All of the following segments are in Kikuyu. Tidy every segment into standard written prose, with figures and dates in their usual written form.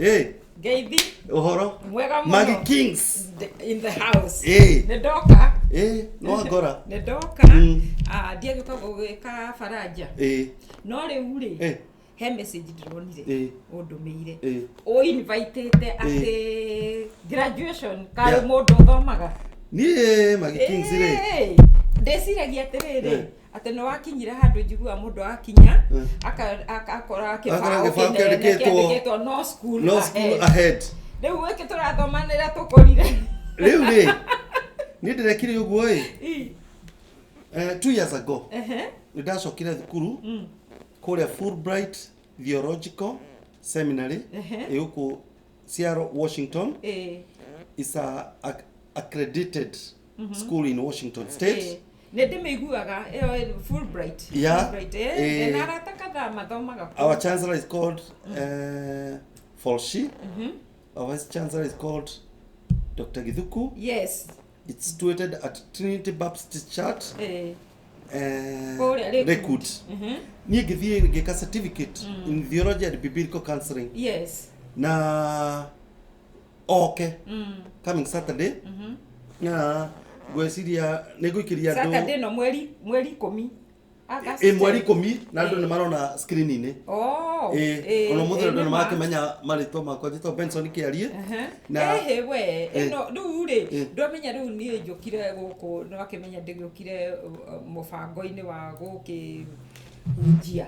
Ĩ. Ngeithi. Ũhoro? Mwega mũno. Maggie Kings. In the house. Ĩ. Nĩ ndoka. Ĩ, no wangora. Nĩ ndoka. Ah, ndiagĩũka gũgĩka baranja. Ĩ. No rĩu rĩ, Ĩ. he message ndĩronire Ĩ. ũndũmĩire. Ĩ. Ũinvitĩte atĩ graduation karĩ mũndũ ũthomaga. Niĩ Maggie Kings rĩ. Ĩ, ndĩciragia atĩrĩrĩ, atĩ nĩ wakinyire handũ njiguaga mũndũ akinya akora Akora kĩbaũ kĩbaũ kĩnene kĩandĩkĩtwo, kĩandĩkĩtwo no school no school ahead. Ahead. Rĩu gĩkĩ tũrathomanĩra tũkũrire. Rĩu rĩ, niĩ ndĩrekire ũguo ĩ. 2 years ago nĩ ndacokire thukuru kũrĩa Fulbright Theological Seminary ĩ gũkũ Seattle, Washington. Is a accredited school in Washington State. Nĩ ndĩmĩiguaga ĩyo Fulbright. Fulbright, ndĩna arata kadhaa mathomaga kuo. Our chancellor is called Folshi. Our vice chancellor is called Dr. Githuku. It's situated at Trinity Baptist Church, Kũrĩa Lakewood. Lakewood. Niĩ ngĩthiĩ ngĩka certificate in theology and biblical counseling na oke coming Saturday na ngwĩciria nĩ ngũikĩria Saturday andũ. No mweri 10, August Ĩ, mweri 10. 10, na andũ nĩ marona screen-inĩ. Oh, Ĩ, ona mũthĩ andũ nĩ nĩ ma. makĩmenya marĩtwa makwa, njĩtwo Benson Kĩarie. Na Ehe, we ĩno rĩu rĩ, ndwamenya rĩu niĩ njũkire gũkũ, nĩwakĩmenya ndĩgĩũkire mũbango-inĩ wa gũkĩhunjia.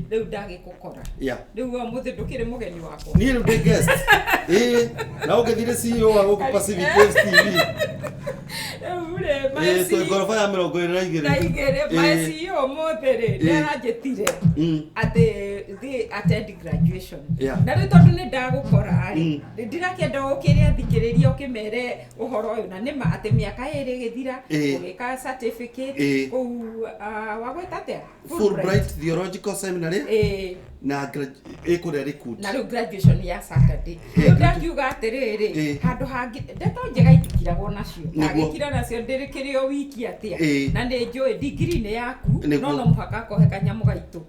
Rĩu ndagĩkũkora. Rĩu we ũmũthĩ ndũkĩrĩ mũgeni wakwa. Niĩ rĩu ndĩ guest, ĩ, na ũngĩthire CEO wa gũkũ Pacific Waves TV. Rĩu rĩ, Ĩ, my twĩ ngoroba ya 22. Na igĩrĩ. My CEO ũmũthĩ rĩ, nĩaranjĩtire atĩ thiĩ attend graduation. Na rĩu tondũ nĩ ndagũkora rĩ, ndirakĩenda ũkĩre athikĩrĩria ũkĩmere ũhoro ũyũ, na nĩma atĩ mĩaka 2 ĩgĩthira ũgĩka certificate kũu, wagwĩta atĩa? Fulbright Theological Seminary na ĩ kũrĩa Lakewood. Na rĩu graduation ya Saturday. Rĩu ndakiuga atĩrĩrĩ, handũ hangĩ ndeto njega itikiragwo nacio. Ndagĩkira nacio ndĩrĩkĩrĩ o wiki atĩa. Na nĩ njũĩ ndigiri nĩ yaku, no no mũhaka akohe kanyamũ gaitũ.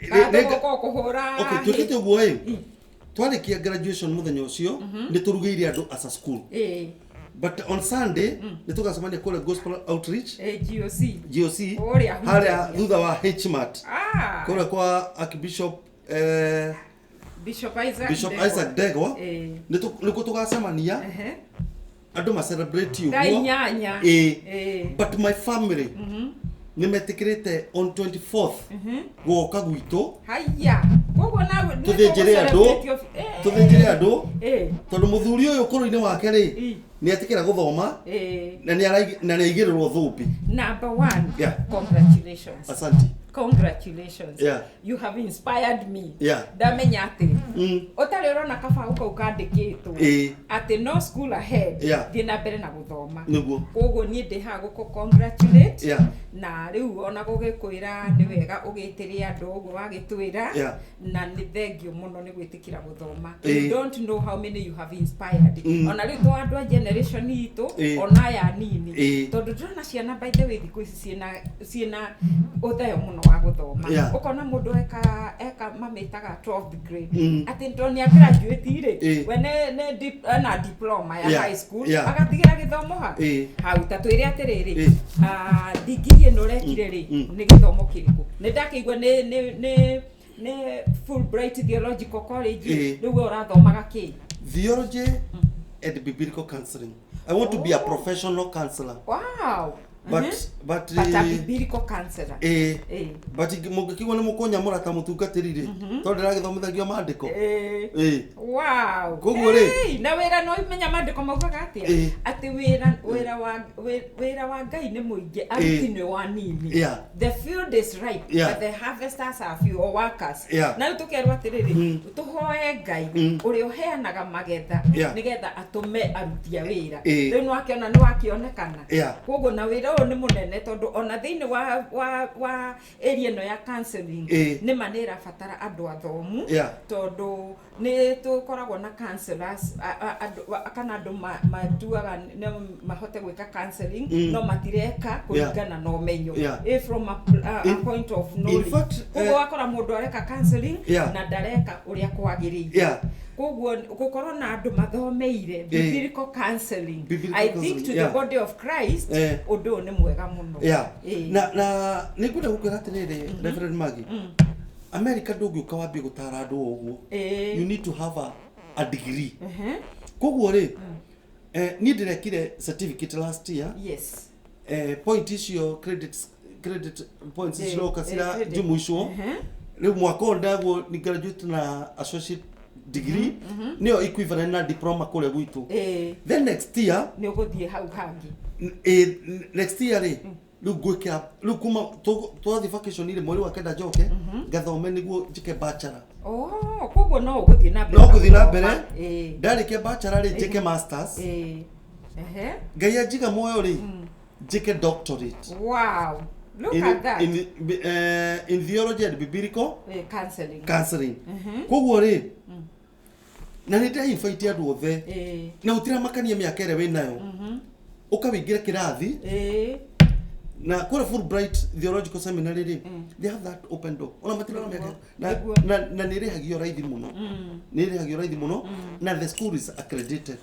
Gatũgũka kũhũra. Okay, twĩkĩte ũguo ĩ, twarĩkia graduation mũthenya ũcio nĩ tũrugĩire andũ as a school, but on Sunday nĩ tũgacemania kũrĩa Gospel Outreach. GOC. GOC. Kũrĩa harĩa Hunjagia. Thutha wa Hmart. Ah, kũrĩa kwa Archbishop Bishop Isaac Bishop Ndegwa. Isaac Ndegwa. Nĩkuo tũgacemania andũ ma celebrate Thaa ũguo. 8. Ĩ, but my family nĩ metĩkĩrĩte on 24th gũoka gwitũ. Haya. Koguo nawe nĩ Tũthĩnjĩre andũ. tũgũ-celebrate Tũthĩnjĩre andũ tondũ mũthuri ũyũ ũkũrũ-inĩ wake rĩ, nĩ etĩkĩra gũthoma na nĩ aigĩrĩrwo thũmbĩ. Number one, congratulations. Asante. Congratulations. You have inspired me. Ndamenya atĩ ũtarĩ ũrona kabaũ kau kandĩkĩtwo atĩ no school ahead, thiĩ na mbere na gũthoma. Koguo niĩ ndĩ haha gũkũ congratulate na rĩu ona gũgĩkwĩra nĩ wega ũgĩtĩre andũ ũguo wagĩtwĩra. Na nĩ thengio mũno nĩ gwĩtĩkĩra gũthoma. You don't know how many you have inspired. Ona rĩu to andũ a generation itũ, ona aya nini, tondũ ndĩrona ciana, by the way, thikũ ici ciĩna ũtheo mũno wa gũthoma. Ũkona mũndũ eka mamĩtaga 12th grade, atĩ tondũ nĩ graduate rĩ, we nĩ ena diploma ya high school, agatigĩra gĩthomo ha hau. Ta twĩre atĩrĩrĩ, ndigiri ĩno ũrekire rĩ, nĩ gĩthomo kĩrĩkũ? Nĩ ndakĩigua nĩ Fulbright Theological College. Rĩu we ũrathomaga kĩ? Theology and biblical counseling. I want to be a professional counselor. But but But a biblical counselor. Eh, but mũngĩkĩigua nĩ mũkũnyamũra ta mũtungatĩri rĩ, tondũ ndĩragĩthomithagio maandĩko. Koguo rĩ- Hey, na wĩra no imenya maandĩko maugaga atĩa, atĩ wĩra wa Ngai nĩ mũingĩ, aruti nĩ wa nini. The field is ripe, but the harvesters are few, or workers. Na rĩu tũkerwo atĩrĩrĩ, tũhoe Ngai ũrĩa ũheanaga magetha nĩgetha atũme aruti a wĩra. Rĩu nĩwakĩona nĩwakĩonekana. Koguo na wĩra ũyũ nĩ mũnene, tondũ ona thĩinĩ wa area ĩno ya counseling, nĩma nĩ ĩrabatara andũ athomu, tondũ nĩ tũkoragwo na counselors, kana andũ matuaga nĩ mahote gwĩka counseling, no matireka kũringana na ũmenyo. From a point of In knowledge. fact, Koguo wakora mũndũ areka counseling na ndareka ũrĩa kwagĩrĩire. Koguo gukorwo na andu mathomeire biblical counseling, Biblical I think counseling, to the body of Christ, undu uyu ni mwega muno. Na nĩ ngwenda gũkwĩra atĩrĩrĩ, Reverend Maggie, America ndũngĩũka wambie gũtara andũ o ũguo. You need to have a degree. Koguo rĩ, niĩ ndĩrekire certificate last year. Point icio, credit points ciroka cira credit. Jumuicwo. Rĩu mwaka ũyũ ndaguo ni graduate na associate degree, nĩyo equivalent na diploma kũrĩa gwitũ. Then next year, Nĩ ũgũthiĩ hau hangĩ. Next year rĩ, rĩu ngwĩkĩra rĩu kuma twathiĩ vacation rĩ, mweri wa kenda njoke ngathome nĩguo njĩke bachelor. Oh, koguo no ũgũthiĩ na mbere No na ngũthiĩ na gũthoma. mbere. Ndarĩkia bachelor rĩ, njĩke masters. Ngai anjiga muoyo rĩ, njĩke doctorate Wow, look at that. in theology and biblical Counseling. Counseling. Koguo rĩ, na nĩ ndĩra invite andũ othe, na gũtiramakania mĩaka ĩrĩa wĩnayo, ũkawĩingĩra kĩrathi. Na kũrĩa Fulbright Theological Seminary rĩ, they have that open door, ona matirona mĩaka na, na nĩ ĩrĩhagio raithi mũno, nĩ ĩrĩhagio raithi mũno, na the school is accredited.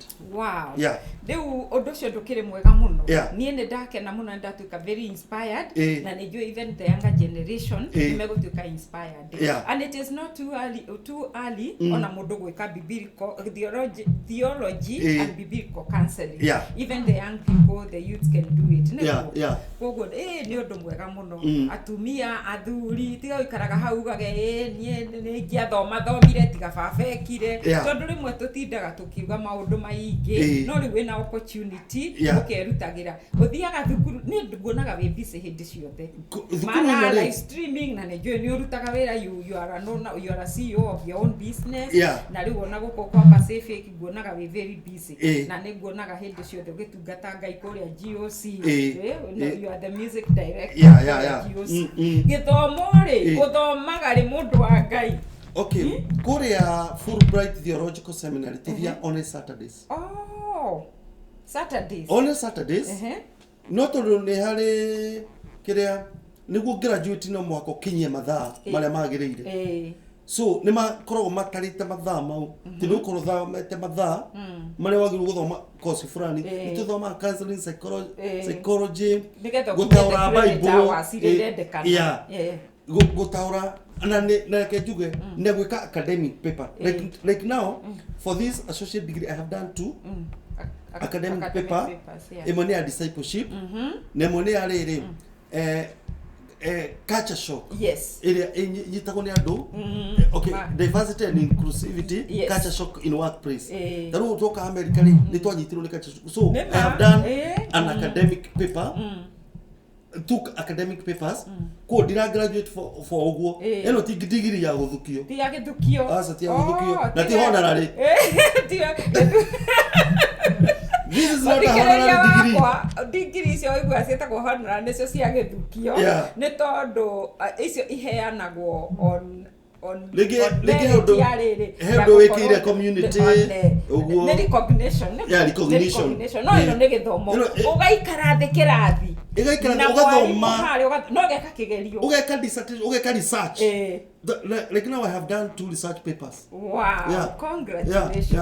Rĩu ũndũ ũcio ndũkĩrĩ mwega mũno. Niĩ nĩ ndakena mũno, nĩ ndatuĩka very inspired, na nĩ njũĩ even the younger generation nĩ megũtuĩka inspired. And it is not too early, too early ona mũndũ gwĩka biblical theology and biblical counseling. Even the young people, the youth can do it. Nĩguo? Yeah. Koguo nĩ ũndũ mwega mũno. Atumia, athuri, tiga gũikaraga hau ugage, ĩ niĩ nĩ ingĩathoma thomire tiga baba ekire. Tondũ rĩmwe tũtindaga tũkiuga maũndũ maingĩ, no rĩu wĩna opportunity, ũkerutagĩra, ũthiaga thukuru. Niĩ nguonaga wĩ busy hĩndĩ ciothe. Thukuru Mana ĩno rĩ, live streaming, na nĩ njũĩ nĩ ũrutaga wĩra, you are an owner, you are a CEO of your own business. Na rĩu ona gũkũ kwa Pacific nguonaga wĩ very busy. Na nĩ nguonaga hĩndĩ ciothe ũgĩtungata Ngai kũrĩa GOC. Na you are the music director kũrĩa GOC. Gĩthomo rĩ, ũthomaga rĩ, mũndũ wa Ngai? Okay, kũrĩa Fulbright Theological Seminary tũthiaga only Saturdays. Oh, Saturdays. Only Saturdays. No tondũ nĩ harĩ kĩrĩa nĩguo graduate no mũhaka ũkinyie mathaa marĩa magĩrĩire. So nĩ makoragwo matarĩte mathaa mau, ti nĩ ũkorwo ũthomete mathaa marĩa wagĩrĩirwo gũthoma course fulani. Nĩ tũthomaga counseling, psychology, psychology, Nĩgetha gũtaũra ũkinyie the credit Bible, hours iria irendekana. Gũtaũra na reke njuge na gwĩka academic paper, like now for this associate degree I have done two academic paper. Papers, yeah. Ĩmwe nĩ ya discipleship na ĩmwe nĩ ya rĩrĩ, culture shock ĩrĩa ĩnyitagwo nĩ andũ. Okay, diversity and inclusivity, culture shock in workplace. Ta rĩu twoka America rĩ, nĩ twanyitirwo nĩ culture shock, so Nĩ I ma. have done an academic paper, took academic papers. Koguo ndira graduate for ũguo. Ĩno ti degree ya gũthukio. Ti ya gĩthukio. Aca, ti ya gũthukio. Oh, Na ti honorary. Ti ya This is not a Mũthikĩrĩria honorary degree. wakwa, degree icio waigua ciĩtagwo honorary nĩcio cia gĩthukio. Nĩ tondũ icio iheanagwo on Rĩngĩ on rĩngĩ he merit ya rĩrĩ, he ya ũndũ wĩkĩire gũkorwo community, ũguo. Nĩ recognition, Yeah, nĩ recognition. recognition. No ĩno nĩ gĩthomo. Ũgaikara thĩ kĩrathi Ĩgaikara thĩ, na ũgathoma. mwarimũ harĩa, no ũgeka kĩgerio. Ũgeka dissertation, ũgeka research. Like now I have done two research papers. Wow, congratulations.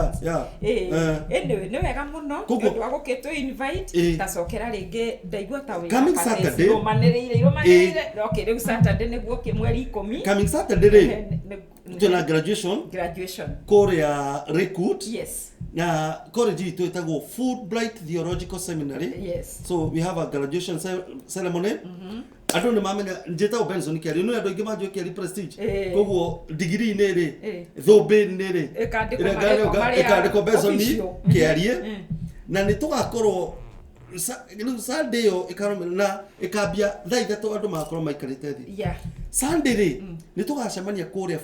Anyway, nĩ wega mũno Koguo nĩ ũndũ wa gũkĩtũ invite. Tacokera rĩngĩ, ndaigua ta wĩna Coming Patrice Saturday. Irũmanĩrĩire, irũmanĩrĩire. Okay, rĩu Saturday nĩguo kĩ mweri 10. Coming Saturday rĩ, twĩna graduation Graduation. Kũrĩa Lakewood. Na college itũ ĩtagwo Fulbright Theological Seminary. So we have a graduation ceremony. Andũ nĩ mamenya njĩtagwo Benson Kĩario, no andũ aingĩ manjũĩ Kĩari Prestige. Koguo degree-inĩ rĩ, thũmbĩ-inĩ rĩ, Ĩkandĩkwo marĩtwa marĩa ĩkandĩkwo Benson official. Kĩarie. Na nĩ tũgakorwo rĩu Sunday ĩyo ĩkarũmĩrĩra na ĩkambia thaa 3, andũ magakorwo maikarĩte thĩ. Sunday rĩ, nĩ tũgacemania kũrĩa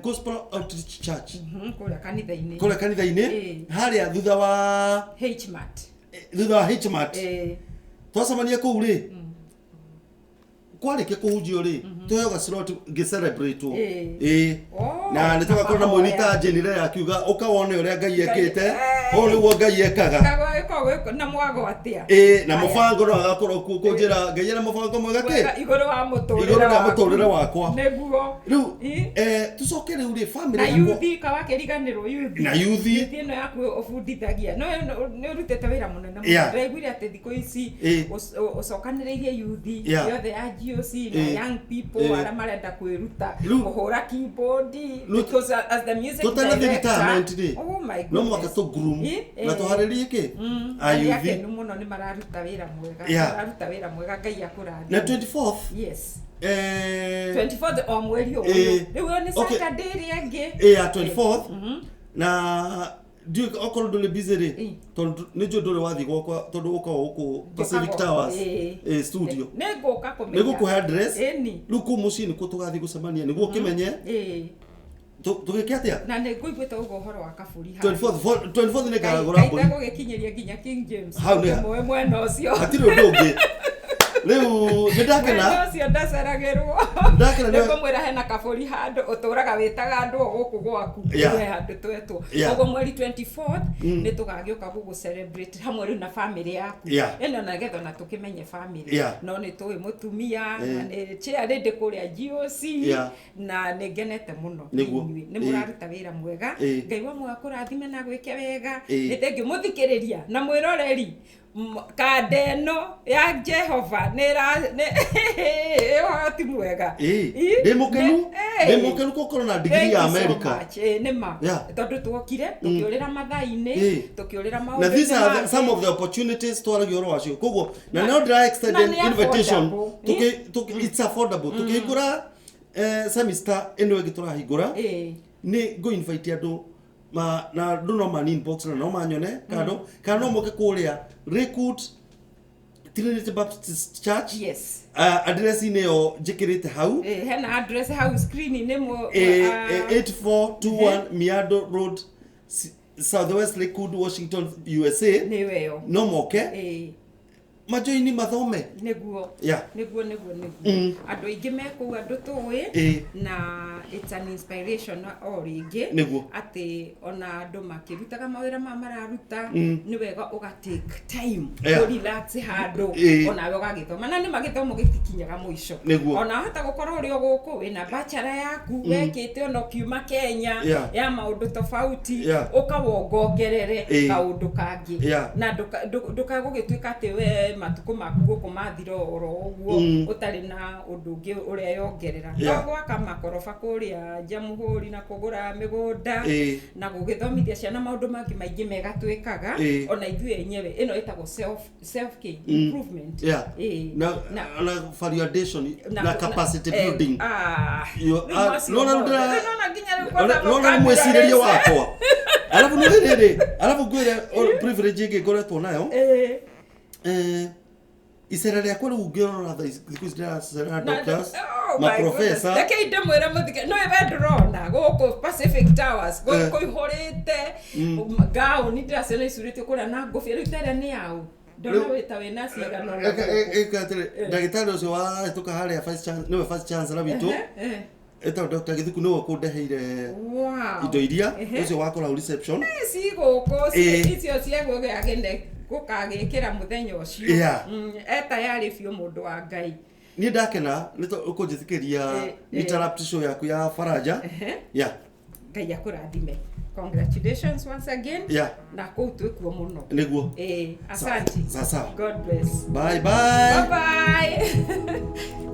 Gospel Outreach Church. Kũrĩa kanitha-inĩ. Kũrĩa kanitha-inĩ, harĩa thutha wa Hmart. Thutha wa Hmart. Twacemania kũu rĩ, kwarĩkia kũhunjio rĩ, Tuheo gaslot ngĩ-celebrate ĩĩ. Na nĩ tũgakorwo na mũini ta Jane Ray akiuga ũka wone ũrĩa Ngai ekĩte, ũũ nĩguo Ngai ekaga. Na mwago atĩa? Ĩĩ, na mũbango no agakorwo kuo kũnjĩra Ngai ena mũbango mwega kĩ igũrũ wa mũtũrĩre igũrũ rĩa mũtũrĩre wakwa. Nĩguo. Rĩu tũcoke rĩu rĩ family na yuthi kawakĩriganĩrwo yuthi. Na yuthi. Yuthi ĩno yaku ũbundithagia no nĩ ũrutĩte wĩra mũnene mũno. Ndĩraiguire atĩ thikũ ici ũcokanĩrĩirie yuthi yothe ya GOC na young people arĩa marenda kwĩruta kũhũra keyboard, because as the music director, retirement rĩ, oh my no mũhaka tũ groom na tũharĩrie kĩ a yuthi. Akenu mũno, nĩ mararuta wĩra mwega. Mararuta wĩra mwega, Ngai akũrathime. Na 24th yes 24th o mweri ũyũ, rĩu ĩyo nĩ Saturday ĩrĩa ĩngĩ. Ya 24th, na ndiũĩ okorwo ndũrĩ busy rĩ, tondũ nĩ njũĩ ndũrĩ wathiĩ gwakwa, tondũ ũkoragwo gũkũ Pacific Towers studio. Nĩ ngũka kũmenya. Nĩ gũkũhe address. Rĩu kũu mũciĩ nĩkuo tũgathiĩ gũcemania nĩguo ũkĩmenye tũgĩke atĩa. Na nĩ ngũiguĩte ũguo ũhoro wa kaburi. 24th, 24th nĩ ngagũra mbũri. Gũgĩkinyĩria nginya King James. Hau nĩ Mũĩ mwena ũcio. Hatirĩ ũndũ ũngĩ. Rĩu nĩ ndakena. Mwena ũcio ndaceragĩrwo. Ndakena. Nĩ ngũmwĩra hena kabũri handũ ũtũraga wĩtaga andũ o gũkũ gwaku. He handũ twetwo. Koguo mweri 24th nĩ tũgagĩũka gũgũ celebrate hamwe rĩu na family yaku. Ĩno nĩgetha ona tũkĩmenye family. No nĩ tũĩ mũtumia na nĩ chair lady kũrĩa GOC. Na nĩ ngenete mũno inyuĩ nĩ mũraruta wĩra mwega. Ngai wa mwega kũrathime na gwĩke wega. Nĩ thengiũ mũthikĩrĩria na mwĩroreri, kanda ĩno ya Jehova nĩ ũhoti mwega. Ndĩ mũkenu, ndĩ mũkenu gũkorwo na degree ya America. Nĩ ma, tondũ tuokire tũkĩũrĩra mathaa-inĩ, tũkĩũrĩra maũndũ. Na these are some of the opportunities twaragia ũhoro wacio, koguo na no ndĩra extend invitation. It's affordable. Tukĩhingũra semester ĩno ĩngĩ tũrahingũra, nĩ ngũ invite andũ ma na andũ no mani inbox na no manyone kando, kana no moke kũrĩa Lakewood Trinity Baptist Church. Address-inĩ ĩyo njĩkĩrĩte hau. Hena address hau screen-inĩ mo. 8421 Miado Road, Southwest Lakewood, Washington, USA. Nĩwe ĩyo. No moke majoini mathome. Nĩguo. Nĩguo, nĩguo, nĩguo. Andũ aingĩ me kũu, andũ tũĩ, na it's an inspiration o rĩngĩ atĩ ona andũ makĩrutaga mawĩra ma mararuta, nĩ wega ũga take time kũ relax handũ onawe ũgagĩthoma, na nĩ magĩthomo gĩtikinyaga mũico. Ona wahota gũkorwo ũrĩ o gũkũ wĩna bachelor yaku wekĩte ona ũkiuma Kenya ya maũndũ tofauti, ũkawongongerere kaũndũ kangĩ na ndũkagũgĩtuĩka atĩ we matukũ maku gũkũ mathira oro ũguo ũtarĩ na ũndũ ũngĩ ũreyongerera. No gwaka makoroba kũrĩa Jamhuri na kũgũra mĩgũnda na gũgĩthomithia ciana maũndũ mangĩ maingĩ mega twĩkaga ona ithuĩ enyewe, ĩno ĩtagwo self care improvement. Na na value addition na capacity building. Nona nginya rĩu kwanza nona mwĩcirĩrie wakwa, arabu nĩ rĩrĩ, arabu ngwĩre privilege ĩngĩ ngoretwo nayo, icera rĩakwa rĩu ngĩrora thaa ici, thikũ ici ndĩracera doctors, Oh my maprofessor. goodness. Reke ndĩmwĩre mũthike no we ndũrona gũkũ Pacific Towers kũihũrĩte gauni, ndĩraciona icurĩtio kũrĩa na ngũbia. Rĩu ta ĩrĩa nĩ yaũ? Ndona wĩta wĩna cigana ũna gũkũ. Ĩka atĩrĩ, ndagĩtarĩ ũcio wahĩtũka harĩa vice nĩwe vice chancellor witũ, etagwo Dr. Githuku, nĩwe kũndeheire indo iria, ũcio wakora hau reception. Ci gũkũ icio cia gũgĩagĩne gũkagĩkĩra mũthenya ũcio. E tayarĩ biũ mũndũ wa Ngai. Niĩ ndakena nĩ ũkũnjĩtĩkĩria interrupt show yaku ya Faraja. Ngai akũrathime. Congratulations once again. Na kũu twĩkuo mũno. Nĩguo. Asante. Sawa sawa. God bless. Bye bye. Bye bye.